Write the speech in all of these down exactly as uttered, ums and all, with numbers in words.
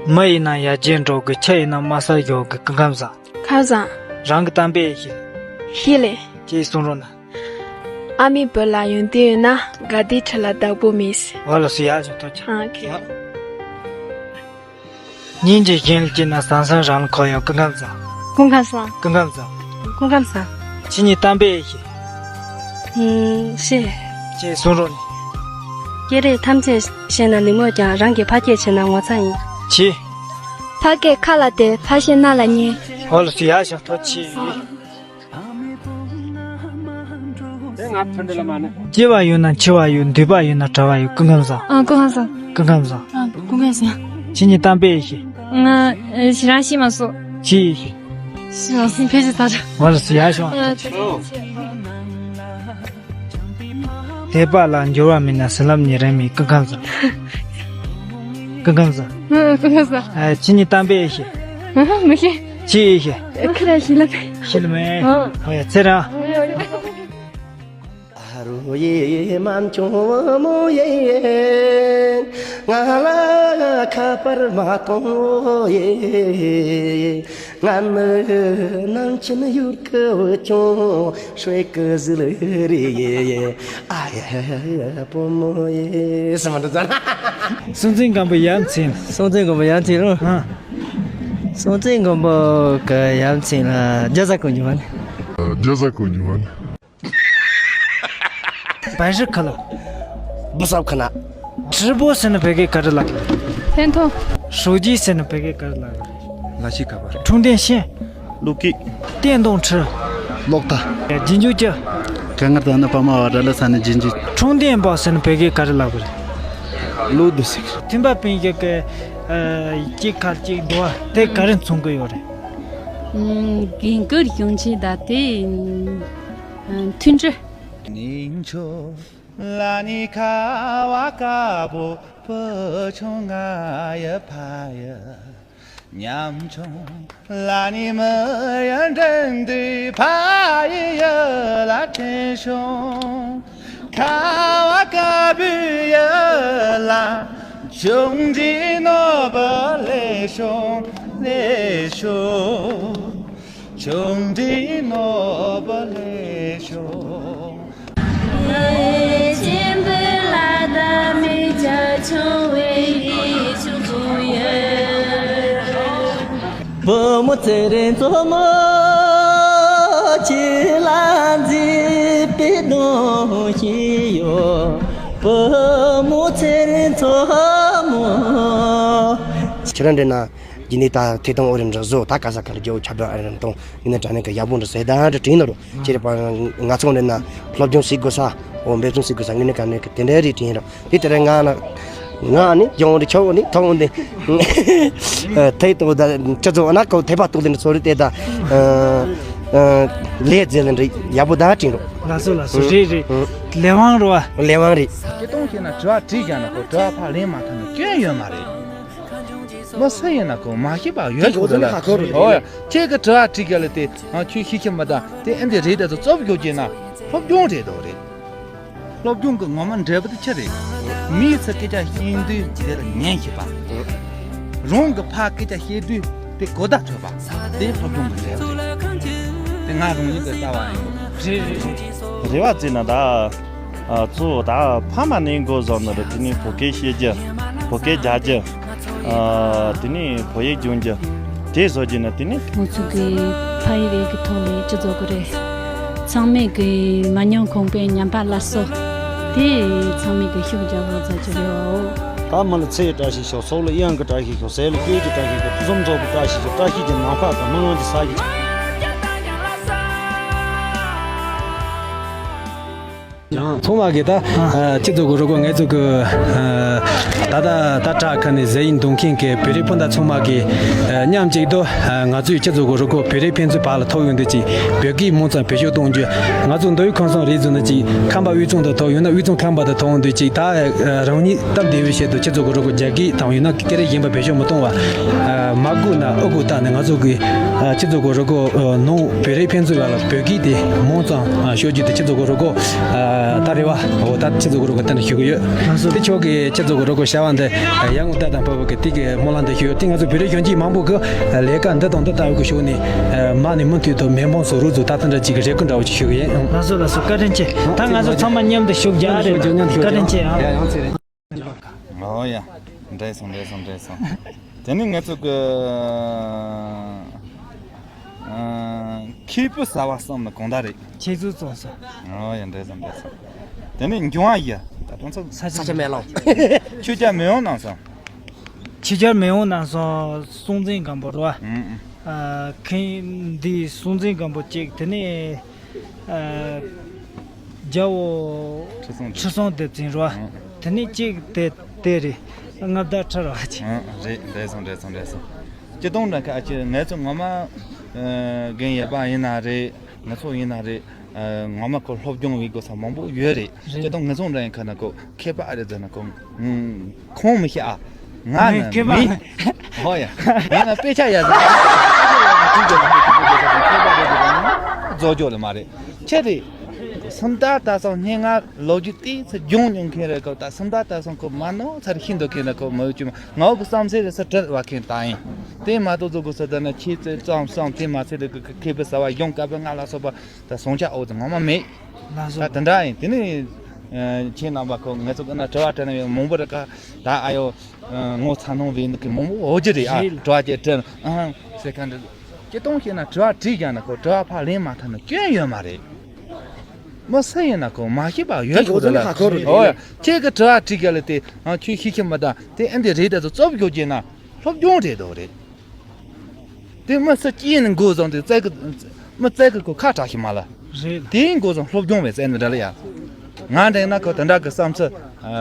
མི་ཡིན་ན་ཡར་རྒྱས་འགྲོ་གི། ཆུ་ཡིན་ན་དམའ་ས་ཡོང་གི། སྐུ་ཁམས་བཟང་། ཁམས་བཟང་། རང་གི་གཏམ་དཔེ་ཞིག་ཤེས་ལེ། ཅེས་གསུང་རོགས་གནང་། ཨ་མའི་བུ་ལ་ཡོན་ཏན་ཡོད་ན་དགའ་ལྡན་ཁྲི་ལ་བདག་པོ་མེད་ཟེར། འོ་ལགས་སོ། ཡག་ཞིག་ཐོབ་ཆ། ཨ་ཁེ། སྙིང་རྗེ་གཞན་ལ་སྐྱེས་ན་བཟང་སེམས་རང་ལ་འཁོར་ཡོང་། སྐུ་ཁམས་བཟང་། སྐུ་ཁམས་བཟང་། སྐུ་ཁམས་བཟང་། སྐུ་ཁམས་བཟང་། ཁྱེད་གཉིས་གཏམ་དཔེ་ཞིག་ཨུམ། ཤེས། ཅེས་གསུང་རོགས་གནང་། སྐད་རིགས་ཐམས་ཅད་ཤེས་ན་ལི་མོ་ཀྱང་། རང་གི་ཕ་སྐད་བྱས་ན་ངོ་ཚ་ཡིན། ཅི། ཕ་སྐད་ཁ་ལ་དེ། ཕ་བཤད་རྣ་ལ་ཉན། འོ་ལགས་སོ། ཡག་ཞིག་ཐོབ་ཆེ། སྐྱེ་བ་ཡོད་ན་འཆི་བ་ཡོད། འདོད་པ་ཡོད་ན་གྲྭ་བ་ཡོད། སྐུ་ཁམས་བཟང་། ཨ། སྐུ་ཁམས་བཟང་། སྐུ་ཁམས་བཟང་། ཨ། སྐུ་ཁམས་བཟང་། ཁྱེད་གཉིས་གཏམ་དཔེ་ཞིག་ང་། ཨེ། ཞེ་དྲག་ཤེས་མ་སོང་། ཅི་ཞིག་ཤེས་མ་སོང་། ཕལ་ཆེར་ད་ཆ། འོ་ལགས་སོ། ཡག་ཞིག་ཨ། དད་པ་ལ་འགྱུར་བ་མེད་ན། བྱིན་རླབས་ཉེ་རིང་མེད། སྐུ་ཁམས་བཟང་། སྐུ་ཁམས་བཟང་། ཨ། སྐུ་ཁམས་བཟང་། ཨ། ཁྱེད་གཉིས་གཏམ་དཔེ་ཞིག་མི་ཤེས། ཅི་ཡིན་ཤེས། ཁ་ར་ཤི་ལ་མེད། ཤི་ལ་མེད། ཨ། ཨོ་ཡ། ཚེ་རིང་། ཨ་རོ་ཡེ་མ་ཆུང་བུ་མོ་ཡེ། ང་ལ་ཁ་པར་མ་གཏོང་ཡེ། ང་ནི་ནང་ཆེན་ཡུལ་གི་བུ་ཆུང་ཧྲེ་གི་ཟི་ལི་རི་ཡེ། ཨ་ཡེ་བུ་མོ་ཡེ། སེམས་མ་འདྲ་ཙ། སྲོང་བཙན་སྒམ་པོ་ཡ་མཚན། སྲོང་བཙན་སྒམ་པོ་ཡ་མཚན་རོ། ཨ། སྲོང་བཙན་སྒམ་པོ་གི་ཡ་མཚན་ལ་རྒྱ་བཟའ་གོ་ཉུ་མ་ནི། རྒྱ་བཟའ་གོ་ཉུ་མ་ནི། བན་ཧྲི་ཁ་ལོ། བུ་སབ་ཁ་ན། ཁྲི་པོ་ཟེར་ན་བོད་སྐད་ག་རེ་ལབ་རེད། ཕན་ཐོགས། ཧྲོ་རྗེ་ཟེར་ན་བོད་སྐད་ག་རེ་ལབ་རེད། ལ་ཤི་ཁ་པར། འཁྲུངས་ལྡན་ཤན། ལུག་སྐད། སྟེང་གདོང་ཁྲི། ལོག་ལྟ། རྗེས་འཇུག་ཅི། ག་ང་ད་ནི་པ་མ་བ་ར་ལ་ས་ནི་རྗེས་འཇུག་འཁྲུངས་ལྡན་པ་ཟེར་ན་བོད་སྐད་ག་རེ་ལབ་རེད། ལུག་འདི་ཟེར། མཐུན་པ་སྤུན་བཞི་གི། ཨ། གཅིག་ཁར་གཅིག་འདུ་བ་དེ་ག་རེ་མཚོན་གི་ཡོད་རེད། ཨུམ། རྒན་བཀུར་གྱོང་ཆེ་ད་དེ། ཨུམ། མཐུན་སྒྲིལ། ནིང་ཆོ་ལ་ནི་ཁ་བ་ཀ་བོ་བུ་ཆུང་ང་ཡི་ཕ་ཡི་ཉམ་ཆུང་ལ་ནི་མི་ཡི་འགྲན་བསྡུར་ཕ་ཡི་ཡི་ལ་བརྟན་བྱུང་། ཁ་བ་ཀ་བུ་ཡི་ལ་ཆུང་འདྲིས་ནོར་བུ་ལེགས་བྱུང་ལེགས་བྱུང་། ཆུང་འདྲིས་ནོར་བུ་ལེགས་བྱུང་། ཆེན་པོའི་ལ་དྭགས་མི་སྐྱ་ཆུང་བའི་ཡིད་ཆུང་བུ་ཡོད། བུ་མོ་ཚེ་རིང་མཚོ་མོ་ཁྱེད་ལ་མཛེས་པའི་གདོང་ཞིག་ཡོད། བུ་མོ་ཚེ་རིང་མཚོ་མོ། ཁྱེད་རང་འདྲ་ན། རྗེས་ནས་ད་ཐད་གཏོང་ཨོ་རིམ་འདྲ་བཟོ། ད་ག་ས་ག་ལ་རྒྱལ་པོ་ཁྱབ་བསྒྲགས་ཨ་རིམ་གཏོང་། ངས་ནས་དྲ་ནས་ཀྱི་ཡག་པོ་འདྲ་ཟེར་ད་འདྲ་དྲན་ནོ་རུ་ཁྱེད་རེ་པ། ང་ཚོ་འདྲ་ན་སློབ་སྦྱོང་བྱེད་དགོས་ས། འོ་འབད་བརྩོན་བྱེད་དགོས་ས། ངས་ནས་ག་ནས་ཀྱི་དེ་འདྲ་རེ་དྲན་རོ། དེ་དེ་རེ་ང་ན། ང་ནི་ཡོང་རེ་ཆོག་ནི་ཐོག་འདི། ཐད་གཏོང་ད་ཁྱེད་ཚོ་ན་ཀོ་ཐད་པ་གཏོང་དེ་འདྲ་ཚོ་རེ་དེ་ད། ལས་རྫས་ལ་འདྲ་ཡག་པོ་ད་དྲན་རོ། ལགས་སོ་ལགས་སོ། རེད་རེད། ལས་དབང་རོ་བ། ལས་དབང་རེད། སྐད་གཏོང་བྱས་ན་དྲི་བ་དྲིས་ཀྱང་ན་ཁོ་དྲི་བ་ཕར་ལན་མ་ཐོན་ན་སྐྱོན་ཡོད་མ་རེད། མ་སུ་ཡིན་ན་ཁོ་མ་ཤེས་པ་ཡོད་ཆོག་རེད་ལ། ཨོ་ཡ། ཁྱེད་ཀྱི་དྲི་བ་དྲིས་ཀྱང་ལ་དེ་ང་ཁྱོད་ཤེས་ཁྱེད་མ་ད་དེ་ཨེ་འདི་རེད་ད་ཚོ་རྩོབ་རྒྱོ་རྒྱས་ན་སློབ་སྦྱོང་རེད་དོ་རེད། སློབ་སྦྱོང་གི་ངོ་མ་འབྲས་བུ་དེ་ཆི་རེད། མིའི་ཚེ་སྐད་ཆ་བཤད་དུས་དེ་ལ་ཉན་ཤེས་པ། རང་གི་ཕ་སྐད་ཆ་བཤད་དུས་དེ་གོ་བརྡ་འཕྲོད་པ། དེ་སློབ་སྦྱོང་གི་འབྲས་བུ་རེད། དེ་ང་རང་ཉིད་ཀྱི་ལྟ་བ་ཡིན། རེད་རེད་རེད། རེ་བ་བརྩིས་ན་ད། ཨ། གཙོ་བོ་ད་ཕ་མ་ནས་འགོ་བཟུང་ནི་རེད། དེ་ནས་བོད་སྐད་བཤད་རྒྱུ། བོད་སྐད་རྒྱག་རྒྱུ། ཨ། དེ་ནས་བོད་ཡིག་སྦྱོང་རྒྱུ། དེ་བཟོ་རྒྱུ་ན་དེ་ནས། ང་ཚོ་གི་ཕ་ཡི་རིགས་ཀྱི་ཐོག་ནས་ཅི་བཟོ་དགོས་རེད། ཚང་མས་གི་མ་ཉམས་གོང་འཕེལ་ཉམས་པ་སླར་གསོ། དེ་ཚང་མས་གི་ཤུགས་རྒྱབ་དགོས་ཚ་ཅི་རེད་བ། ད་མི་ལ་ཚེ་ཡི་བཀྲ་ཤིས་ཤོག་ཚོགས་ལ་གཡང་གི་བཀྲ་ཤིས་ཤོག་ཟས་ལ་སྤོས་ཀྱི་བཀྲ་ཤིས་ཤོག་ཕུན་སུམ་ཚོགས་པའི་བཀྲ་ཤིས་ཤོག་བཀྲ་ཤིས་ཀྱི་ནམ་མཁའ་དང་མི་དབང་གི་ས་གཞི། ཚང་མ་གིས་ད། ཨ། ཁྱེད་ཚོ་གི་རོགས་སྐོར་ངེད་ཚོ་གི། ཨ། ད་ད་ད་དྲག་ཁ་ནས་ཟས་ཡིན་འདུག་མཁན་གི་བོད་རིགས་སྤུན་ཟླ་ཚང་མ་གིས། ཨ། མཉམ་གཅིག་ཏུ། ཨ། ང་ཚོས་ཁྱེད་ཚོ་གི་རོགས་སྐོར་བོད་རིགས་ཕན་ཚུན་བར་ལ་ཐོགས་ཡོང་དུས་ཅིག་བོད་སྐད་མང་ཙམ་བེད་སྤྱོད་གཏོང་རྒྱུ། ང་ཚོ་མདོ་དབུས་ཁམས་གསུམ་རེད་ཟེར་ན་ཅིག་ཁམས་པ་དབུས་གཙང་དུ་ཐོགས་ཡོང་ན་དབུས་གཙང་ཁམས་པ་དུ་ཐོགས་ཡོང་དུས་ཅིག་ད། ཨ། རང་ཉིད་སྟབས་བདེ་བའི་ཆེད་དུ་ཁྱེད་ཚོ་གི་རོགས་སྐོར་རྒྱ་སྐད་དང་ཡང་ན་སྐད་རིགས་གཞན་པ་བེད་སྤྱོད་མི་གཏོང་བ། ཨ། མ་སྒུག་ན་ཨུ་སྒུག་བཏང་ནས་ང་ཚོ་གི། ཨ། ཁྱེད་ཚོ་གི་རོགས་སྐོར། ཨ། ནང་བོད་རིགས་ཕན་ཚུན་བར་ལ་བོད་སྐད་དེ་མང་ཙམ། ཨ། ཤོད་རྒྱུ་དེ་ཁྱེད་ཚོ་གི་རོགས་སྐོར། ཨ། ད་རེ་བ་འོ་ད་ཁྱེད་ཚོ་གི་རོགས་གི་ཏན་ཞུ་གི་ཡོད། ལགས་སོ། དེ་ཁྱོད་ཀྱིས་ཁྱེད་ཚོ་གི་རོགས་གི་བྱ་བ་འདི་ཡར་ངོ་ལྟ་དང་བབ་གི་དེ་གི་སྨོན་ལམ་འདི་ཞུ་ཡོད། དེ་ང་ཚོ་བོད་རིགས་གཞོན་སྐྱེས་མང་པོ་གི་ལས་ཀ་འདི་དང་འདི་ལྟ་བུ་གི་ཕྱོགས་ནས་མ་ནས་མུ་མཐུད་དུ་མི་མང་ཚོ་རོགས་ཚོ་ད་ལྟ་འདྲ་ཅིག་གི་རེ་སྐུལ་འདྲ་བོ་ཅིག་ཞུ་གི་ཡིན། ལགས་སོ་ལགས་སོ། བཀའ་དྲིན་ཆེ། ད་ང་ཚོ་ཚང་མ་མཉམ་དུ་ཞུགས་རྒྱག་རེད། བཀའ་དྲིན་ཆེ་ཨ། ཡ་ཡང་ཚེ་རིང་། ཨོ་ཡ། འགྲིག་སོང་འགྲིག་སོང་འགྲིག་སོང་། དེ་ནི་ང་ཚོ་གི་ཨ་ཁེ་པི་ཟ་བ་གསུམ་ནི་གང་ད་རེད། ཁྱེད་ཚོ་བཙོང་སོང་། ཨོ་ཡ། འགྲིག་སོང་འགྲིག་སོང་། དེ་ནི་འབྱུང་བ་ཡི་ད་དུང་ཚོ་ས་ཆ་མེ་ལོང་། ཆུ་བརྒྱ་མེ་ཡོང་ནང་སོང་། ཆུ་བརྒྱ་མེ་ཡོང་ནང་སོང་། སྲོང་བཙན་སྒམ་པོ་རེད་བ། ཨུམ་ཨུམ། ཨ་ཁེངས་འདི་སྲོང་བཙན་སྒམ་པོ་གཅིག་དེ་ནི། ཨ་རྒྱལ་བོ་ཁྲི་སྲོང་ཁྲི་སྲོང་ལྡེ་བཙན་རེད་བ། ཨང་། དེ་ནས་གཅིག་དེ་དེ་རེད། མངའ་བདག་ཁྲི་རལ་པ་ཅན། ཨང་། རེད། འགྲིག་སོང་འགྲིག་སོང་འགྲིག་སོང་། སྤྱིར་བཏང་འདྲ་ཁ་ཨ་ཅེ་ང་ཚོ་ངོ་མ་ཨ་རྒན་ཡོད་པ་ཡིན་ན་རེད། ང་ཚོ་ཡིན་ན་རེད། ཨ་ངོ་མ་ཁོ་སློབ་སྦྱོང་བྱེད་དགོས་ས་མང་པོ་ཡོད་རེད། རེད། སྤྱིར་བཏང་ང་ཚོ་འདྲ་ཡིན་ཁ་ན་ཁོ་མཁས་པ་ཨ་རེད་ཟེར་ན་ཁོ། ཁོང་མི་ཤེས་ཨ། ང་ནི་མཁས་པ་མི། ཧོ་ཡ། ང་ལ་དཔེ་ཆ་ཡག་ཟིག་རྫོགས་རྒྱུ་ལ་མ་རེད། ཁྱེད་རེད། སུམ་རྟགས་དག་སང་སྙན་ངག་ལོ་རྒྱུས་ཏོག་ཙམ་སྦྱོང་མྱོང་མཁན་རེད་གོ། ད་སུམ་རྟགས་དག་སང་ཁོ་མ་ནོར་ཚར་ཤེས་འདོད་མཁན་རེད་གོ། མ་ཡོད་ཅུ་མ་ང་འོ་གི་བསམ་ཚེ་རེ་ས་བྲལ་བ་མཁན་ད་ཡིན། དེ་མ་གཏོགས་ཚོ་གོ་ས་ད་ན་ཁྱེད་ཚོས་བསམ་བསམ་དེ་མ་ཚད་རེ་གི་མཁས་པའི་ཟ་བ་གཞུང་བཀའ་པོད་ལྔ་ལ་སོགས་པ་ད་བཟང་ཆ་འོ་ཙམ་ངོ་མ་མེད། ལགས་སོ། ད་དེ་འདྲ་ཡིན། དེ་ནི་ཁྱེད་རྣམ་པ་ཁོ་ང་ཚོ་ཀུན་ན་དྲི་བ་དྲི་ན་ཡང་མང་པོ་རེད་ཀ། ད་ཨ་ཡོ། ངོ་ཚ་ནང་བའི་འདི་གི་མང་པོ་འོ་ཅི་རེད་ཨ། རེད། དྲི་བ་ཅིག་དྲི་ཨང་ཟེར་མཁན་འདི། སྤྱིར་བཏང་བཤད་ན་དྲི་བ་དྲིས་ཀྱང་ན་ཁོ་དྲི་བ་ཕར་ལན་མ་ཐོན་ན་སྐྱོན་ཡོད་མ་རེད། མི་སུ་ཡིན་ན་ཁོ་མ་ཤེས་པ་ཡོད་ཁོ་ཚོ་ལ། ཁོ་རེད། ཨོ་ཡ། ཁྱེད་ཀྱི་དྲི་བ་དྲིས་ཀྱང་ལ་དེ་ཨང་ཁྱོད་ཤེས་ཤེས་མི་དང་དེ་ཨེ་འདི་རེད། ད་ཚོ་རྩོབ་རྒྱུ་བྱས་ན་སློབ་སྦྱོང་རེད་དོ་རེད། དེ་མི་སུ་སྐྱེས་ནས་འགོ་བཟུང་དེ་བཙལ་གི། མི་བཙལ་གི་ཁོ་ཁ་གྲག་ཤི་མ་ལ། རེད་ལ། དེའི་འགོ་བཟུང་སློབ་སྦྱོང་བས་བཙལ་ནི་འདྲ་ལ་ཡ། ང་འདྲ་ན་ཁོ་དེ་འདྲ་གི་བསམ་ཚུལ་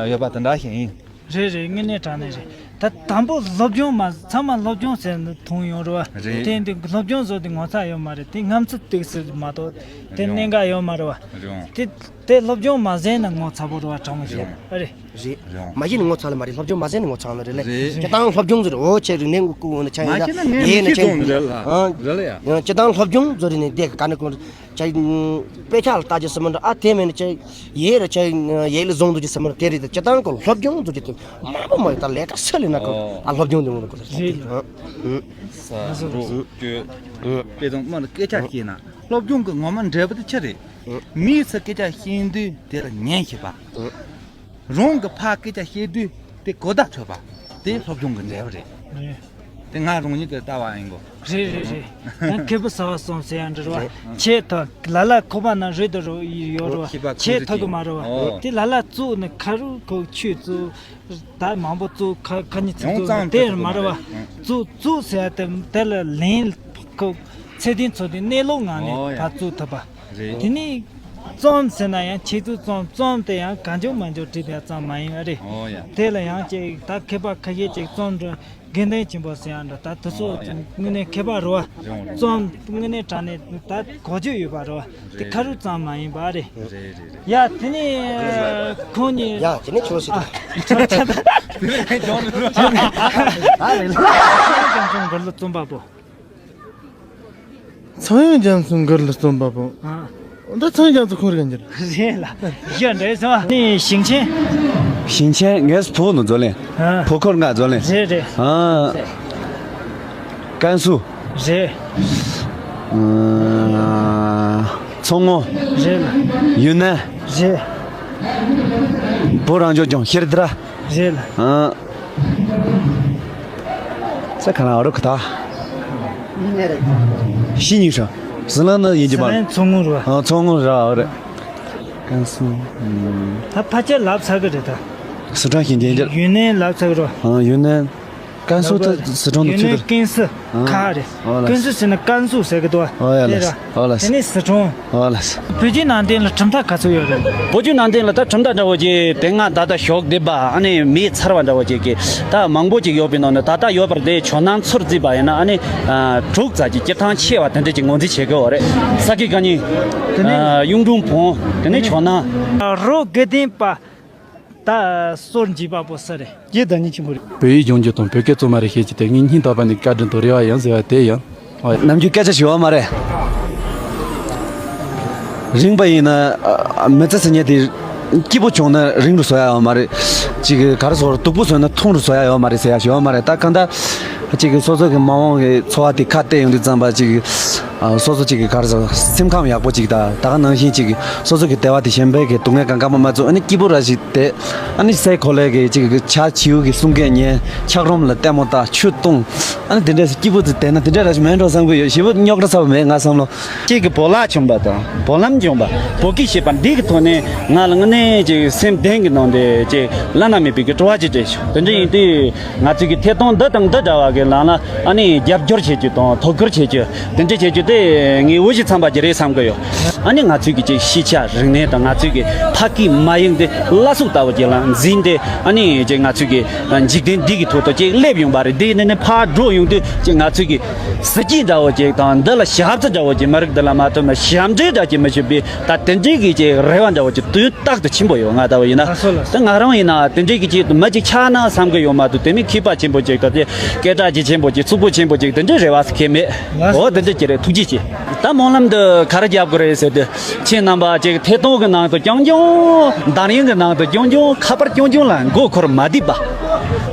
ཡོད་པ་དེ་འདྲ་ཞིག་ཡིན། རེད་རེད། དངོས་གནས་དྲང་གནས་རེད། ད་དང་པོ་སློབ་སྦྱོང་མ་ཚང་མ་སློབ་སྦྱོང་ཟེར་ནས་མཐོང་ཡོང་རེད་བ། རེད། དེ་འདི་སློབ་སྦྱོང་བཟོ་དེ་ངོ་ཚ་ཡོད་མ་རེད། དེ་ངམ་ཚུལ་ཏིག་སེ་མ་གཏོགས་དེ་རེད། གནད་འགག་ཡོད་མ་རེད་བ། རེད། དེ་དེ་སློབ་སྦྱོང་མ་ཟེར་ན་ངོ་ཚ་པོ་རེད་བ། དྲང་མོ་བཤད་རེད། ཨ་རེད། རེད། རེད། མ་གཞི་ནས་ངོ་ཚ་ལ་མ་རེད། སློབ་སྦྱོང་མ་ཟེར་ནས་ངོ་ཚ་ལ་རེད་ལེ། རེད། སྤྱིར་བཏང་སློབ་སྦྱོང་ཟེར་འོ་ཆེ་རིག་གནས་དགོས་ནས་ཆ་ཡིན་ན་མ་ཤེས་ན་ངས་ཡེ་ནས་མི་ཆ་ཤེས་ཡིན་ན། ཨང་། རེད་ལ་ཡ། ཡང་སྤྱིར་བཏང་སློབ་སྦྱོང་ཟེར་ནས་བསྡད་ག་ནས་གོ་ཆ་དཔེ་ཆ་ལ་ལྟ་རྒྱུ་སི་མི་འདྲ་ཨ། དེ་མེད་ན་ཆ་ཡེ་ར་ཆ་ཡེ་ལ་བཟུང་འདུག་རྒྱུ་སི་མི་འདྲ་དེ་རེད། ད་སྤྱིར་བཏང་གོ་སློབ་སྦྱོང་ཟེར་རྒྱུ་དེ་མང་པོ་མ་ཡོད། ད་ལས་ཀ་སུ་ལས་ན་གོ་ཨོ། ཨ་སློབ་སྦྱོང་དེ་ངོ་ལ་གོ་ས་རེད། ཨང་། ཨང་། ས་རུ་སྐྱོད། དཔེ་དང་མ་ལ་སྐད་ཆ་བཤད་ན་སློབ་སྦྱོང་གི་ངོ་མ་འབྲས་བུ་དེ་ཆི་རེད། མིས་སུ་སྐད་ཆ་བཤད་དུས་དེ་ལ་ཉན་ཤེས་པ། རང་གི་ཕར་སྐད་ཆ་བཤད་དུས་དེ་གོ་བརྡ་ཐོས་པ། དེ་སློབ་སྦྱོང་གི་འབྲས་བུ་རེད། རེད། དེ་ང་རང་ཉིད་ཀྱི་ལྟ་བ་ཡིན་གོ། རེད་རེད་རེད། ཡང་མཁས་པོ་ཟ་བ་གསུམ་ཟེར་ཡང་འདྲ་རེད་བ། ཆེས་ཐོག་ལ་ལ་ཁོག་པ་ན་རུས་དང་རུས་ཡོད་རེད་བ། ཆེས་ཐོག་གི་མ་རེད་བ། དེ་ལ་ལ་བཙུགས་ནས་ཁ་རུ་ཁོག་ཆུ་བཙུགས། ད་མང་པོ་བཙུགས་ཁ་ཁ་ཉིན་ཚིག་ཡང་བཙུགས་ཙང་དེ་དེ་མ་རེད་བ། ཚོ་མ་རེད། བཙུགས་བཙུགས་ཟེར་ཡ་དེ་དེ་ལ་ལན་ཁོ་ཚད་ལྡན་ཚོ་དེ་གནས་ལུགས་ངང་ནས་ཨོ་ཡ། ཕར་བཙུགས་ཐུབ་པ། རེད། དེ་ནས་རྩོམ་ཟེར་ན་ཡང་ཁྱེད་ཚོས་རྩོམ་རྩོམ་དེ་ཡང་གང་བྱུང་མང་བྱུང་བྲིས་པའི་རྩོམ་མ་ཡིན་པ་རེད། ཨོ་ཡ། དེ་ལ་ཡང་ཅིག་ད་མཁས་པ་ཁ་ཤས་ཅིག་རྩོམ་འབྲི་དགེ་འདུན་ཆེན་པོ་ཟེར་ཡང་འདྲ། ད་དེ་ཚོ་ཨོ་ཡ། དངོས་གནས་མཁས་པ་རེད་བ། རེད། རྩོམ་དངོས་གནས་དྲང་གནས་ད་གོ་རྒྱུ་ཡོད་པ་རེད་བ། དེ་ཁ་རུ་རྩོམ་མ་ཡིན་པ་རེད། རེད་རེད་རེད། ཡ་དེ་ནས་ཁོང་གཉིས། ཡ་དེ་ནས་ཁྱོད་སྲིད། ཨ་རེད། ལ་ཀན་སུའུ་མགུར་གླུ་རྩོམ་པ་པོ། ཚངས་དབྱངས་རྒྱ་མཚོའི་མགུར་གླུ་རྩོམ་པ་པོ། ཨ། ད་ཚངས་དབྱངས་རྒྱ་མཚོ་ཁོང་རེད་ཀྱི། རེད་ལ། ཡ་འདྲེ་སོང་། ནི་ཞིང་ཆེན། ཞིང་ཆེན་ངས་བོད་ནས་འཛོལ་ལེན། ཨ། བོད་ཁོར་ང་འཛོལ་ལེན། རེད་རེད། ཨ། ཀན་སུའུ། རེད། ཨ། མཚོ་སྔོན། རེད་ལ། ཡུན་ནན། རེད། བོད་རང་སྐྱོང་ལྗོངས་ཤེར་སྡེ་ར། རེད་ལ། ཨ། ས་ཁ་ན་རུ་ཁ་ཐ། ཤི་ཉིན་ཧྲ། ཟི་ལིང་ནི་ཡིན་གྱི་མ་རེད། མཚོ་སྔོན་རུ། ཨ། མཚོ་སྔོན་ར་རེད། ཀན་སུའུ། ད་ཕལ་ཆེར་ལབ་ཚར་གི་རེད་ད། སི་ཁྲོན་ཞིང་ཆེན་གྱི། ཡུན་ནན་ལབ་ཚར་གི་རེད། ཨ། ཡུན་ནན། ཀན་སུའུ་ད་སི་ཁྲོན་དུ་ཡུན་ནན་ཚུད་ཀན་སུའུ། ཨ། ཁ་རེད། ཨོ་ལགས། ཀན་སུའུ་ཟེར་ན་ཀན་སུའུ་ཟེར་གི་འདུག་ཨོ་ཡ་ལགས། ཨོ་ལགས། དེ་ནས་སི་ཁྲོན། ཨོ་ལགས། བོད་བརྒྱུད་ནང་བསྟན་ལ་གྲུབ་མཐའ་ག་ཚོད་ཡོད་རེད། བོད་བརྒྱུད་ནང་བསྟན་ལ་ད་གྲུབ་མཐའ་འདྲ་བོ་ཅིག་དེ་སྔ་ད་ལྟ་ཞོགས་སྡེ་པ་ཨ་ནི་མི་ཚར་བ་འདྲ་བོ་ཅིག་གི་ད་མང་པོ་ཅིག་ཡོད་པའི་ནང་ནས་ད་ལྟ་ཡོད་པར་དེ་ཇོ་ནང་ཚུར་བརྩིས་པ་ཡིན་ན་ཨ་ནི་དྲུག་ཙམ་ཅིག་སྤྱིར་བཏང་ཆེ་བ་དེ་འདྲ་ཅིག་ངོས་འཛིན་བྱེད་དགོས་པ་རེད། ས་དགེ་བཀའ་རྙིང་། དེ་ནས་གཡུང་དྲུང་བོན། དེ་ནས་ཇོ་ནང་། རོ་དགེ་ལྡན་པ། ད་སོར་འབྱེད་པ་པོ་སུ་རེད། ཀྱེ་ད་ཉིད་ཆེན་པོ་རེད། བོད་ཡིག་སྦྱོང་རྒྱུ་དང་བོད་སྐད་རྩོམ་པ་རེ་ཤེས་ཀྱི་དེ་ངའི་སྙིང་ཐག་པ་ནས་བཀའ་དྲིན་དང་རེ་བ་ཡིན་ཟེར་བ་དེ་ཡིན། ཨོ་ཡ། ནམ་རྒྱུན་སྐད་ཆ་ཞུ་བ་མ་རེད། རིང་པ་ཡིན་ན་ཨ་མི་ཚེ་ཟེར་མཁན་དེ་ སྐྱིད་པོ་བྱུང་ན་རིང་རུ་བཟོ་ཡ་ཡོད་མ་རེད། ཅིག་ག་རེ་ཟེར་དགོས་རེད། སྡུག་པོ་བཟོས་ན་ཐུང་རུ་བཟོ་ཡ་ཡོད་མ་རེད་ཟེར་ཡ་ཞིག་ཡོད་མ་རེད། ད་གང་ལྟར་ཅིག་སོ་སོ་གི་མ་འོངས་ཀྱི་འཚོ་བ་དེ་ཁ་གཏད་ཡོང་དུས་ཙམ་པ་ཅིག་ཨ། སོ་སོ་ཅིག་ག་རེ་ཟེར། སེམས་ཁམས་ཡག་པོ་ཅིག་དང་། ད་ག་ནང་བཞིན་ཅིག་སོ་སོ་གི་བདེ་བ་དེ་གཞན་པའི་གི་སྡུག་བསྔལ་གང་གང་མ་མ་བཙུགས། ཨ་ནི་སྐྱིད་པོ་ར་ཞིག་བསྡད། ཨ་ནི་སའི་གོ་ལའི་གི་ཅིག་བྱ་བྱིའུ་གི་གསུང་སྐད་ཉན། འཁྱགས་རོམ་ལ་ལྟད་མོ་ལྟ། ཆུ་འཐུང་། ཨ་ནི་དེ་འདྲས་སྐྱིད་པོ་དེ་བསྡད་ན་དེ་འདྲས་ར་ཞིག་མེད་འགྲོ་བསམ་གི་ཡོད། ཞེ་པོ་རྙོག་དྲ་ཚ་པོ་མེད་ང་བསམ་བློ། ཁྱེད་ཀྱི་བོད་ལྭ་བྱུང་བ་དང་བོད་ལྭ་བྱུང་བ། བོད་སྐད་ཤེས་པ་འདི་གི་ཐོག་ནས་ང་ལ་དངོས་གནས་ཅིག་སེམས་གཏིང་གི་ནང་དེ་ཅིག་བླ་ན་མེད་པའི་གི་སྤྲོ་བ་ཅིག་སྤྲད་བྱུང་། དེ་འདྲ་ཡིན་དུས་ང་ཚོའི་གི་ཐད་གཏོང་འདི་དང་འདི་འདྲ་བ་གི་ནང་ལ་ཨ་ནི་རྒྱབ་སྐྱོར་བྱེད་རྒྱུ་དང་དོ་ཁུར་བྱེད་རྒྱུ་དེ་འདྲ་བྱེད་རྒྱུ་དེ་ངས་འོས་ཤིང་འཚམས་པ་ཅིག་རེད་བསམ་གི་ཡོད། ཨ་ནི་ང་ཚོའི་གི་ཅིག་ཤེས་བྱ་རིག་གནས་དང་ང་ཚོའི་གི་ཕ་སྐད་མ་ཡིག་འདི་བླ་སྲོག་ལྟ་བུ་ཅིག་ལ་འཛིན་ཏེ། ཨ་ནི་ཅིག་ང་ཚོའི་གི་འཇིག་རྟེན་འདི་གི་ཐོག་ཏུ་ཅིག་སླེབས་ཡོང་བ་རེད། འདི་ནས་ནི་ཕར་འགྲོ་ཡོང་དུས་ཅིག་ང་ཚོའི་གི་གཟི་བརྗིད་འདྲ་བོ་ཅིག་དང་། འདི་ལ་ཞབས་ཕྱི་འདྲ་བོ་ཅིག་མི་རིགས་འདི་ལ་མ་ཐོབ་ན་ཞབས་འདྲེན་འདྲ་ཅིག་མི་ཞུ་བའི་ད་དེ་འདྲའི་གི་ཅིག་རེ་བ་འདྲ་བོ་ཅིག་དུས་རྟག་ཏུ་ཆེན་པོ་ཡོད། ང་ལྟ་བུ་ཡིན་ན། ལགས་སོ་ལགས་སོ། ད་ང་རང་ཡིན་ན་དེ་འདྲའི་གི་ཅིག་མི་ཅིག་ཆགས་ན་བསམ་གི་ཡོད་མ་གཏོགས། དེ་མིན་མཁས་པ་ཆེན་པོ་ཅིག་དང་དེ་སྐད་གྲགས་ཅིག་ཆེན་པོ་ཅིག་ཚུགས་པོ་ཆེན་པོ་ཅིག་དེ་འདྲའི་རེ་བ་ཟེར་མཁན་མེད། ལགས་སོ། འོ་དེ་འདྲ་ཅིག་རེད། ཐུགས་རྗེ་ཆེ། ད་སྨོན་ལམ་འདི་ག་རེ་རྒྱབ་དགོས་རེད་ཟེར་དུས། ཁྱེད་རྣམ་པ་ཅིག་ཐད་གཏོང་གི་ནང་དུ་རྐྱང་རྐྱང་། འདར་ཡིན་གི་ནང་དུ་རྐྱང་རྐྱང་། ཁ་པར་རྐྱང་རྐྱང་ལ་མགོ་འཁོར་མ་བསྡད་པ།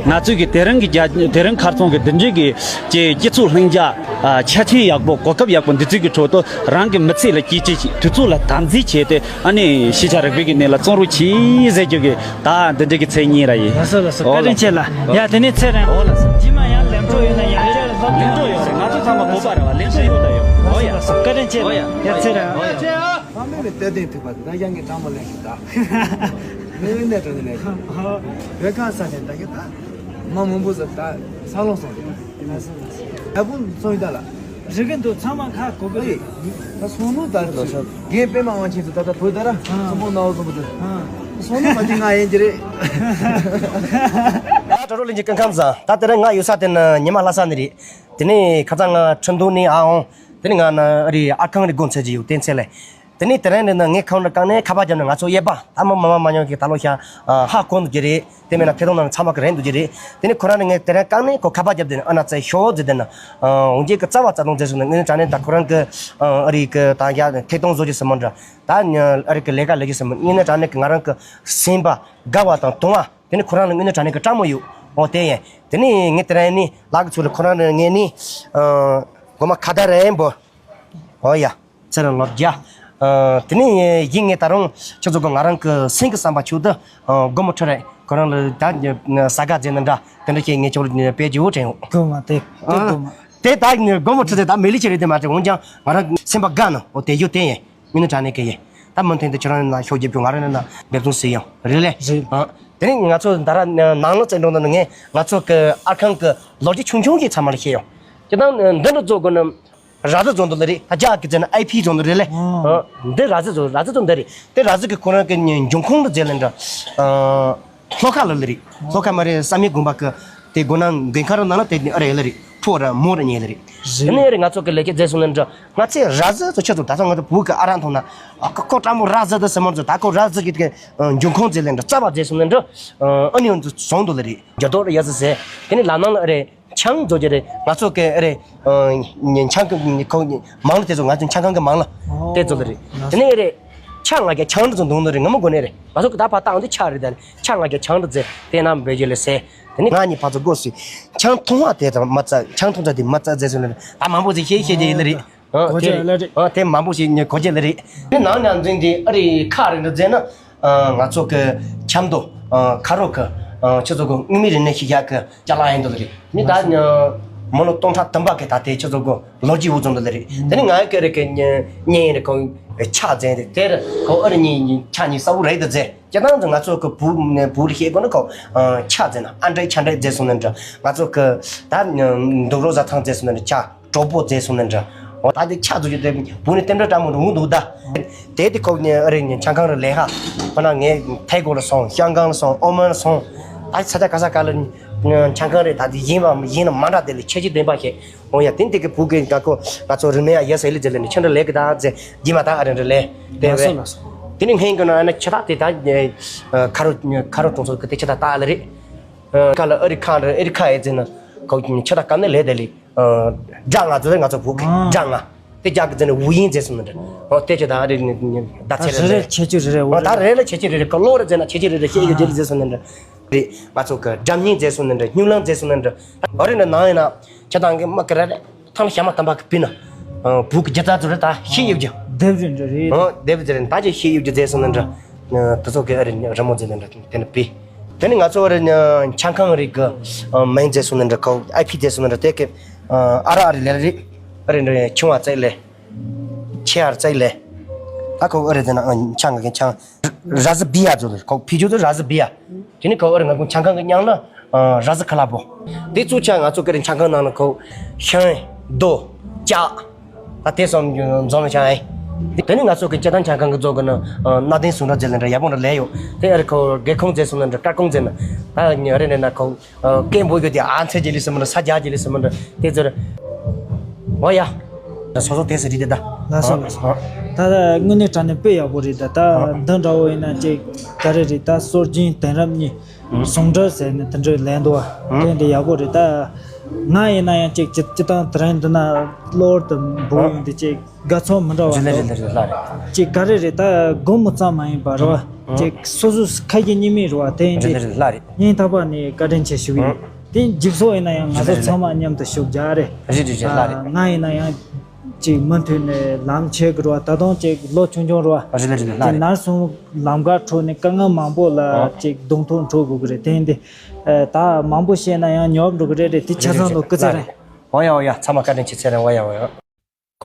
ང་ཚོས་གི་དེ་རིང་གི་རྒྱ་དེ་རིང་ཁ་རྩང་གི་འདི་འདྲའི་གི་ཅིག་སྤྱི་ཚོགས་ལྷིང་འཇགས། ཨ། ཆ་རྐྱེན་ཡག་པོ། གོ་སྐབས་ཡག་པོ་འདི་ཚོའི་གི་ཁྲོད་དུ་རང་གི་མི་ཚེ་ལ་སྐྱིད་སྐྱིད་ཅིག་དུས་ཚོད་ལ་དམ་འཛིན་བྱས་ཏེ། ཨ་ནི་ཤེས་བྱ་རིག་པའི་གི་གནས་ལ་བརྩོན་རོགས་གྱིས་ཟེར་རྒྱུ་གི་ད་འདི་འདྲའི་གི་མཚན་ཉིད་ར་ཡིན། ལགས་སོ་ལགས་སོ། བཀའ་དྲིན་ཆེ་ལགས། ཡ་དེ་ནས་ཚེ་རིང་། འོ་ལགས་སོ། རྗེས་མ་ཡང་ལས་འཕྲོ་ཡོད་ན་ཡང་བསྐྱར་ལབ། ལས་འཕྲོ་ཡོད་རེད། ང་ཚོ་ཚང་མ་བོད་པ་རེད་བ། ལས་འཕྲོ་ཡོད་ད་ཡོད། འོ་ཡ། ལགས་སོ་ལགས་སོ། བཀའ་དྲིན་ཆེ་ལགས། ཡ་ཚེ་རིང་། ཨ་མེ་མེ་ཏེ་ཏེ་ཐུག་པ་ད་ཡང་ངས་གྲངས་མ་ལེན་གི་ད། མེ་མེ་ནས་དྲངས་ནས་ལས་གི། བོད་གངས་ས་ཆེན་ད་གི་ད། མ་མང་པོ་ཟ་ད་ས་ལོང་སོང་། ལགས་སོ་ལགས་སོ། ད་བུ་སོང་ཡི་ད་ལ། རི་གི་འདུག་ཚང་མ་ཁ་གོ་གི་རེད། ད་སོང་ནོ་ད་རེད། རྒན་པད་མ་དབང་ཆེན་ཚོ་ད་ལྟ་བོད་ད་ར་ཚོང་པོ་ནའོ་ཚོང་པོ་དེ། སོང་ནོ་མ་གཅིག་ང་ཡིན་གྱི་རེད། ད་གྲོགས་གླིང་གི་སྐུ་ཁམས་བཟང་། ད་དེ་རིང་ང་ཡོད་ས་དེ་ནི་ཉི་མ་ལྷ་ས་ནས་རེད། དེ་ནས་ཁ་སང་ང་ཁྲིན་ཏུའུ་ནས་ཨ་འོང་། དེ་ནས་ང་ན་རི་ཨར་ཁང་རི་སྒོ་འཚོལ་གྱི་ཡོད། དེ་འཚོལ་ལེ། དེ་ནས་དེ་རིང་རེད་ན་ངས་ཁང་རི་བཀག་ནས་ཁ་པར་བརྒྱབ་ནས་ང་ཚོ་གཡས་པ་ད་མ་མ་མ་མ་ཉོ་གི་ད་ལོ་ཤ་ཧ་གོ་འདུག་གི་རེད། དེ་མིན་ན་ཐད་གཏོང་ནང་ཚང་མ་གི་རེད་འདུག་གི་རེད། དེ་ནས་ཁོ་རང་ནས་ངས་དེ་རིང་བཀག་ནས་ཁོ་ཁ་པར་བརྒྱབ་དེ་ནས་ཨ་ན་ཙེ་ཤོ་ཟེར་དེ་ན། འོང་རྒྱལ་གི་རྩ་བ་རྩ་དོན་མཛད་སོང་ནས་ངས་དྲང་གནས་ད་ཁོ་རང་གི་ཨ་རི་གི་ད་ཡ་ཐད་གཏོང་བཟོ་རྒྱུ་སེམས་མོ་འདྲ། ད་ཨ་རི་གི་ལས་ཀ་ལས་རྒྱུ་སེམས་མོ་ངས་ནས་དྲང་གནས་གི་ང་རང་གི་སེམས་པ་དགའ་བ་དང་དུང་བ། དེ་ནས་ཁོ་རང་ལ་དངོས་གནས་དྲང་གནས་ཀྱི་སྤྲང་མོ་ཡོད། འོ་དེ་ཡིན། དེ་ནས་ངས་དེ་རིང་ནི་ལག་གི་ཚུལ་ལ་ཁོ་རང་ལ་ངས་ནི་ཨ་སྒོ་མ་ཁ་བརྡ་རན་པོ། འོ་ཡ། ཚེ་རིང་ལོ་བརྒྱ། ཨ་དེ་ནས་ཡིན་ངས་ད་རུང་ཁྱོད་ཚོ་གི་ང་རང་གི་སེམས་ཀྱི་བསམ་པ་ཆུ་དུ་ཨ་སྒོ་མོ་ཁྲིད་རེད། ཁོ་རང་ལ་ད་ས་ག་རྫས་ནི་འདྲ་དེ་འདྲ་བྱས་ངས་ཁྱོད་ལ་དཔེ་བརྗེ་བོ་དྲན་ཡོང་། སྒོ་མ་དེ་དེ་ཨ་སྒོ་མ། དེ་ད་སྒོ་མོ་ཁྲིད་རེད། ད་མེ་ལི་ཆེ་རེད་དེ་མ་དྲན། འོན་ཀྱང་ང་རང་སེམས་པ་དགའ་ནི་འོ་དེ་ཡོད་དེ་ཡིན། མི་ནི་དྲང་གནས་ཀྱི་ཡིན། ད་མུ་མཐུད་དུ་ཁྱོད་རང་ནི་ན་ཤོག་རྒྱབ་རྒྱུ་ང་རང་ནི་ན་འབད་བརྩོན་ཟེར་ཡང་རེད་ལེ། རེད། ཨ། དེ་ནས་ང་ཚོ་ད་ར་ནང་ལོགས་བཙན་འགྲོ་འདི་ནི་ངས་ང་ཚོ་གི་ཨར་ཁང་གི་ལོ་རྒྱུས་ཆུང་ཆུང་ཞིག་ཚང་མ་ལ་བཤད་ཡོང་། སྤྱིར་བཏང་འདི་འདྲ་བཟོ་དགོས་ན་ར་ཟི་བཟོ་འདི་ལ་རེད། ད་རྒྱ་གི་ཟེར་ན་ཨའི་ཕི་བཟོ་འདི་རེད་ལེ། ཨ། འདི་ར་ཟི་བཟོ་ར་ཟི་བཟོ་འདི་རེད། དེ་ར་ཟི་གི་ཁོ་རང་གི་འབྱུང་ཁུངས་འདི་ཟེར་ལེ་འདྲ། ཨ། ལྷོ་ཁ་ལ་ལ་རེད། ལྷོ་ཁ་མ་རེད། བསམ་ཡས་དགོན་པ་གི་དེ་སྒོ་ནང་དགོན་ཁ་ར་ནང་ལ་དེ་ཨ་རེ་ལ་རེད། ཕོ་ར་མོ་ར་ཉེ་ལ་རེད། རེད། དེ་ནས་རེད་ང་ཚོ་གི་ལས་ཀ་མཛད་སོང་ནས་འདྲ། ང་ཚོས་ར་ཟི་ཚོ་ཁྱོད་ཚོ་ད་ཚོ་ང་ཚོ་བུ་གི་ཨ་རང་མཐོང་ན་ཨ་ཁོ་ཁོ་སྤྲང་མོ་ར་ཟི་དེ་སེ་མོ་ཚོ་ད་ཁོ་ར་ཟི་གི་དེ་འབྱུང་ཁུངས་མཛད་ལེ་འདྲ། རྩ་བ་མཛད་སོང་ནས་འདྲ། ཨ་ནི་ང་ཚོ་བཟང་འདུག་ལ་རེད། འགྱུར་ལྡོག་རེ་ཡ་ཟི་ཟེ། དེ་ནས་ལ་ནང་ལ་རེད། ཆང་བཟོ་རྒྱུ་རེད། ང་ཚོ་གི་རེད། ཆང་གི་ཁོ་མང་ལ་དེ་ཚོ་ང་ཚོ་ཆང་ཁང་གི་མང་ལ་དེ་ཚོ་ལ་རེད། དེ་ནས་རེད། ཆང་ང་རྒྱལ་ཆང་འདྲ་ཚོ་འདུག་ནི་རེད། ང་མོ་དགོན་ནས་རེད། ང་ཚོ་གི་ད་ཕ་བཏང་དུས་ཆ་རེད། ད་ཆང་ང་རྒྱལ་ཆང་འདྲ་ཚེ་དེ་ན་འབད་རྒྱུ་ལ་ཟེ། དེ་ནས་ང་གཉིས་ཕ་ཚོ་སྒོ་སུས་ཆང་འཐུང་བ་དེ་དང་མ་རྩ་ཆང་འཐུང་ཚ་དེ་མ་རྩ་རྫས་སུ་ལ་ད་མང་པོ་ཞིག་ཤེས་ཤེས་ཀྱི་ཡིན་ལ་རེད། ཨ་གོ་དེ་ཆོད་ལ་རེད། ཨ་དེ་མང་པོ་ཞིག་ཉེ་གོ་ཆོད་ལ་རེད། དེ་ནང་ནང་འཛིན་དེ་ཨ་རི་ཁ་རེ་འདྲ་རྫས་ན། ང་ཚོ་གི་ཆབ་མདོ་ཁ་རོག་གི་ཁྱོད་ཚོ་གི་དངོས་མི་རིག་གནས་ཤིག་ཡག་གི་ཅ་ལག་ཡིན་འདུག་ལ་རེད། མི་ད་མི་ལོ་སྟོང་ཕྲག་བདུན་པ་གི་ད་དེ་ཁྱོད་ཚོ་གི་ལོ་རྒྱུས་འུ་ཚོ་འདུག་ལ་རེད། དེ་ནི་ང་གི་རེ་གི་གཉེན་རེ་ཁོང་ཆ་རྫས་རེད། དེར་ཁོང་ཨ་རི་གཉིས་ཆ་གཉིས་ས་བོ་རེད་འདུག་རྫས་ཅི་ད་ང་ཚོ་གི་བུ་བུ་རེ་ཤེས་དགོས་ན་ཁོང་ཆ་རྫས་ན་ཨ་འདྲ་ཆ་འདྲ་རྫས་སོང་ན་འདྲ། ང་ཚོ་གི་ད་འདུག་རོ་བཟའ་ཚང་རྫས་སོང་ན་འདྲ་ཆ། གྲོགས་པོ་རྫས་སོང་ནས་འདྲ། འོ་ད་དེ་ཆ་ཚོ་ཞིག་དེ་བུ་ནི་རྟེན་འབྲེལ་འདྲ་མོ་རུང་འདུག་ད། དེ་དེ་ཁོག་ནས་ཨ་རི་ནས་ཆང་ཁང་རུ་ལས་ཧ། ཁོ་ན་ངས་ཐའི་གོ་ལ་སོང་། ཤང་ཀང་ལ་སོང་། ཨོ་མན་ལ་སོང་། ད་ས་ཆ་ག་ས་ག་ལ་ཆང་ཁང་རེད། ད་དེ་ཡིན་པ་ཡིན་ན་མ་འདྲ་དེ་ལས་ཁྱད་ཆོས་ལྡན་པ་ཞིག་འོ་ཡ་དེ་དེ་གི་བུ་གི་ང་ཁོ་ང་ཚོ་རིག་གནས་ཡ་ཡ་ཟེར་ལི་ཟེར་ལི་ནས་ཆང་འདྲ་ལས་གི་ད་ཟེར་རྗེས་མ་ད་ཨ་རི་འདྲ་ལས་དེ་ལགས་སོ་བས། ལགས་སོ། དེ་ནི་ངས་གི་ན་ཨ་ན་ཆ་ད་དེ་ད་ཁ་རོ་ཁ་རོ་གྲོང་ཚོ་གི་དེ་ཆ་ད་ད་ཨ་ལ་རེད། ཁ་ལ་ཨ་རི་ཁ་འདྲ་ཨ་རི་ཁ་ཡ་ཟེར་ན་ཁོ་ཆ་ད་ག་ནས་ལས་དེ་ལི། ཨ། སྦྲ་ང་ཚོ་ལ་ང་ཚོ་བུ་གི་ཨ། སྦྲ་ང་། དེ་རྒྱ་གི་ཟེར་ནས་ཝུ་ཡིན་ཟེར་སོང་ནི་འདྲ། ཨོ་དེ་ཆེ་ད་ཨ་རེ་ནི་ད་ད་ཚེ་རེ་རེ་རེ་ཁྱད་ཆོས་རེ་རེ་ཨོ་ད་རེ་རེ་ཁྱད་ཆོས་རེ་རེ་ཀ་ལོ་རེ་ཟེར་ན་ཁྱད་ཆོས་རེ་རེ་ཤེས་ཡོད་རྒྱུ་རེད་ཟེར་སོང་ནི་འདྲ། རེད། ང་ཚོ་གི་སྒྲ་སྙན་ཟེར་སོང་ནི་འདྲ། སྨྱུག་ལམ་ཟེར་སོང་ནི་འདྲ། ཨ་རེ་ནི་ནང་ཡིན་ན་ཁྱེད་དང་གི་མ་ཀི་ར་རེ་ཐང་ལ་ཞྭ་མ་དམ་པ་གི་པི་ན་བུ་གི་རྒྱ་ཚ་ཚོ་རེ་ད་ཤེས་ཡོད་རྒྱུ། སྡེབ་རེ་འདྲ་རེད། ཨོ་སྡེབ་ཟེར་ད་ཅི་ཤེས་ཡོད་རྒྱུ་ཟེར་སོང་ནི་འདྲ། དེ་ཚོ་གི་ཨ་རེ་རི་མོ་ཟེར་ནི་འདྲ་དེ་ནི་པི། དེ་ནི་ང་ཚོ་ཨ་རེ་ཆང་ཁང་རིགས་གི་མིང་ཟེར་སོང་ནི་འདྲ། ཁོ་ཨའི་ཕི་ཟེར་སོང་ནི་འདྲ། དེ་གི་ཨ་ར་ཨ་རེ་ལེ་རེད། ཨ་རེ་འདྲ་ཆུང་བ་བཙལ་ལེ། ཆེ་ཨར་བཙལ་ལེ། ད་ཁོ་ཨ་རེ་དེ་ན་ཆང་གི་ཆང་ར་ཟི་བི་ཡ་ཚོ་ལེ། ཁོ་ཕི་ཇོ་ཚོ་ར་ཟི་བི་ཡ། དེ་ནི་ཁོ་ཨ་རེ་ང་ཁོ་ཆང་ཁང་གི་མྱང་ན་ར་ཟི་ཁ་ལ་པོ། དེ་ཚོ་ཆ་ང་ཚོ་ཀ་རེ་ཆང་ཁང་ནང་ན་ཁོ་ཤང་རྡོ་ལྕགས། ད་དེ་སོང་འཛོམས་ཆང་ཨེ། དེ་ནི་ང་ཚོ་གི་སྤྱི་བཏང་ཆང་ཁང་གི་ཚོ་གི་ན་གནའ་དེང་ཟུང་འབྲེལ་ཟེར་ལེ་འདྲ་ཡག་པོ་འདྲ་ལས་ཡོད། དེ་ཨ་རེ་ཁོ་སྒེའུ་ཁུང་ཟེར་སོང་ན་འདྲ། སྐར་ཁུང་ཟེར་ན་ད་ཨ་རེ་ནི་ན་ཁོ། སྐད་འབོད་རྒྱུ་དེ་ཨ་མཚེར་གྱི་ལི་སི་མི་འདྲ། ས་རྒྱ་གྱི་ལི་སི་མི་འདྲ། དེ་ཚོར། འོ་ཡ། སོ་སོ་དེ་སི་རི་དེ་ད། ལགས་སོ་ལགས་སོ། ད་ལྟ་དངོས་གནས་དྲང་གནས་དཔེ་ཡག་པོ་རེད། ད་ད་འདི་འདྲ་བོ་ཡིན་ན་ཅིག་ག་རེ་རེད། ད་སྲོལ་རྒྱུན་དེང་རབས་གཉིས་ཟུང་འབྲེལ་ཟེར་ནས་དེ་འདྲའི་ལན་འདུག་བ། དེ་འདྲ་ཡག་པོ་རེད། ད་ང་ཡིན་ན་ཡང་ཅིག་སྤྱི་སྤྱི་བཏང་དེ་རིང་འདི་ན་གློ་བུར་དུ་འབུ་ཡོང་དུས་ཅིག་དགའ་ཚོར་མི་འདྲ་བ་རེད་འདུག་རེད་ལ་རེད། ཅིག་ག་རེ་རེད། ད་སྒོར་མོ་ཙམ་མ་ཡིན་པ་རེད་བ། ཅིག་སོ་སོ་ཁ་ཡིན་ཉི་མའི་རེད་བ། དེ་ཡིན་རེད་ཅིག་རེད་ལ་རེད། སྙིང་ཐག་པ་ནས་བཀའ་དྲིན་ཆེ་ཞུ་གི་ཡིན། དེ་འཇིགས་སོགས་ཡིན་ན་ཡང་ང་ཚོ་རེད་རེད། ཚང་མ་མཉམ་དུ་ཞུགས་རྒྱག་རེད། རེད་རེད་རེད་ལ་རེད། ང་ཡིན་ན་ཡང་ཅིག་མུ་མཐུད་ནས་ལམ་ཆས་གི་རེད་བ། ད་དུང་ཅིག་ལོ་ཆུང་ཆུང་རེད་བ། རེད་རེད་རེད་ལ་དེ་རེད། ནར་སོང་ལམ་ཁ་འཕྲོ་ནས་དཀའ་ངལ་མང་པོ་ལ་ཅིག་གདོང་ཐུག་འཕྲོ་དགོས་གི་རེད། དེ་ཡིན་དེ་ད་མང་པོ་བཤད་ན་ཡང་ཉོབ་འགྲོ་གི་རེད་རེད། དེ་ཆ་ཚང་ལོ་སྐུ་ཚེ་རིང་། འོ་ཡ་འོ་ཡ། ཚང་མ་བཀའ་དྲིན་ཆེ། ཚེ་རིང་། འོ་ཡ་འོ་ཡ།